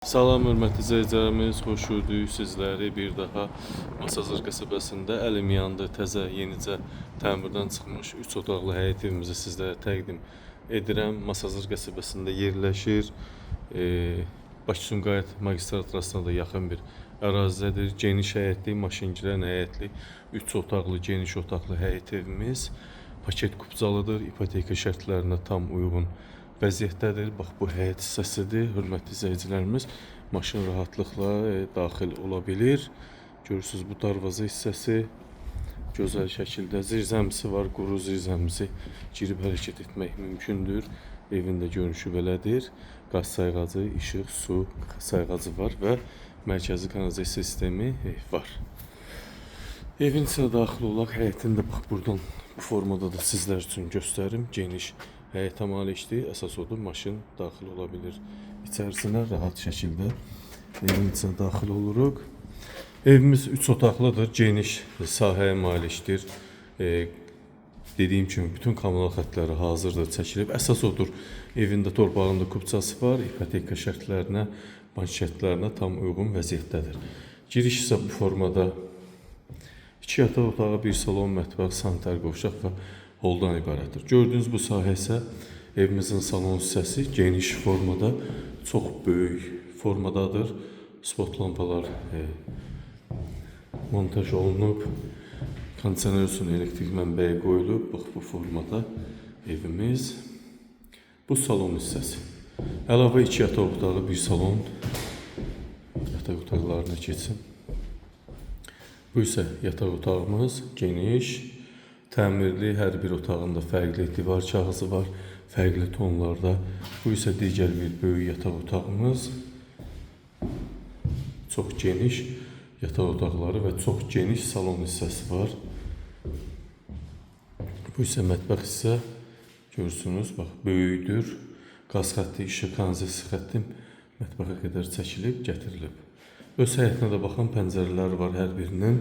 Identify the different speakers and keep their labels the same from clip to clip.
Speaker 1: Salam hörmətli izləyicilərimiz, xoş gördük sizləri bir daha Masazır qəsəbəsində əlim yandı təzə, yenicə təmirdən çıxmış 3 otaqlı həyət evimizi sizlərə təqdim edirəm. Masazır qəsəbəsində yerləşir. Bakı-Sumqayıt magistral trassına da yaxın bir ərazidədir. Geniş həyətli, maşın girən həyətli, 3 otaqlı, geniş otaqlı həyət evimiz. Paket kupcalıdır, ipoteka şərtlərinə tam uyğun vəziyyətdədir. Bax bu həyət hissəsidir. Hörmətli izləyicilərimiz, maşın rahatlıqla daxil ola bilir. Görürsüz bu darvaza hissəsi gözəl şəkildə zirzəmisi var, quru zirzəmisi girib hərəkət etmək mümkündür. Evin də görünüşü belədir. Qaz sayğacı, işıq, su sayğacı var və mərkəzi kanalizasiya sistemi var. Evin içinə daxil olaq. Həyətini də bax buradan bu formada da sizlər üçün göstərim. Geniş həyətə malikdir. Əsas odur, maşın daxil ola bilir içərisinə rahat şəkildə. Evin içinə daxil oluruq. Evimiz 3 otaqlıdır, geniş sahəyə malikdir. Dediyim kimi bütün kommunal xəttləri hazırdır, çəkilib. Əsas odur, evində torpağında kupçası var, ipoteka şərtlərinə, bank şərtlərinə tam uyğun vəziyyətdədir. Giriş isə bu formada 2 yataq otağı, bir salon, mətbəx, sanitar qovşaq və holdan ibarətdir. Gördüyünüz bu sahə isə evimizin salon hissəsi geniş formada, çox böyük formadadır. Spot lampalar montaj olunub. Kondisioner üçün elektrik mənbəyi qoyulub. Bax bu formada evimiz. Bu salon hissəsi. Əlavə 2 yataq otağı, bir salon. Yataq otaqlarına keçim. Bu isə yataq otağımız geniş, təmirli, hər bir otağında fərqli divar kağızı var, fərqli tonlarda. Bu isə digər bir böyük yataq otağımız. Çox geniş yataq otaqları və çox geniş salon hissəsi var. Bu isə mətbəx hissə. Görürsünüz, bax böyükdür. Qaz xətti, işıq, kanalizasiya xətti mətbəxə qədər çəkilib, gətirilib. Öz həyətinə də baxan pəncərələr var hər birinin.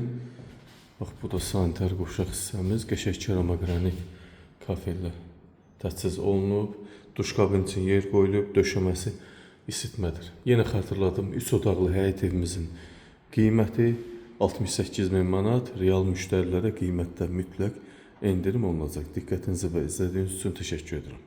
Speaker 1: Bax bu da sanitar qovşaq hissəmiz. Qəşəng keramaqranit kafellə təchiz olunub. Duş kabin üçün yer qoyulub, döşəməsi isitmədir. Yenə xatırladım, 3 otaqlı həyət evimizin qiyməti 68 min manat. Real müştərilərə qiymətdə mütləq endirim olunacaq. Diqqətinizə və izlədiyiniz üçün təşəkkür edirəm.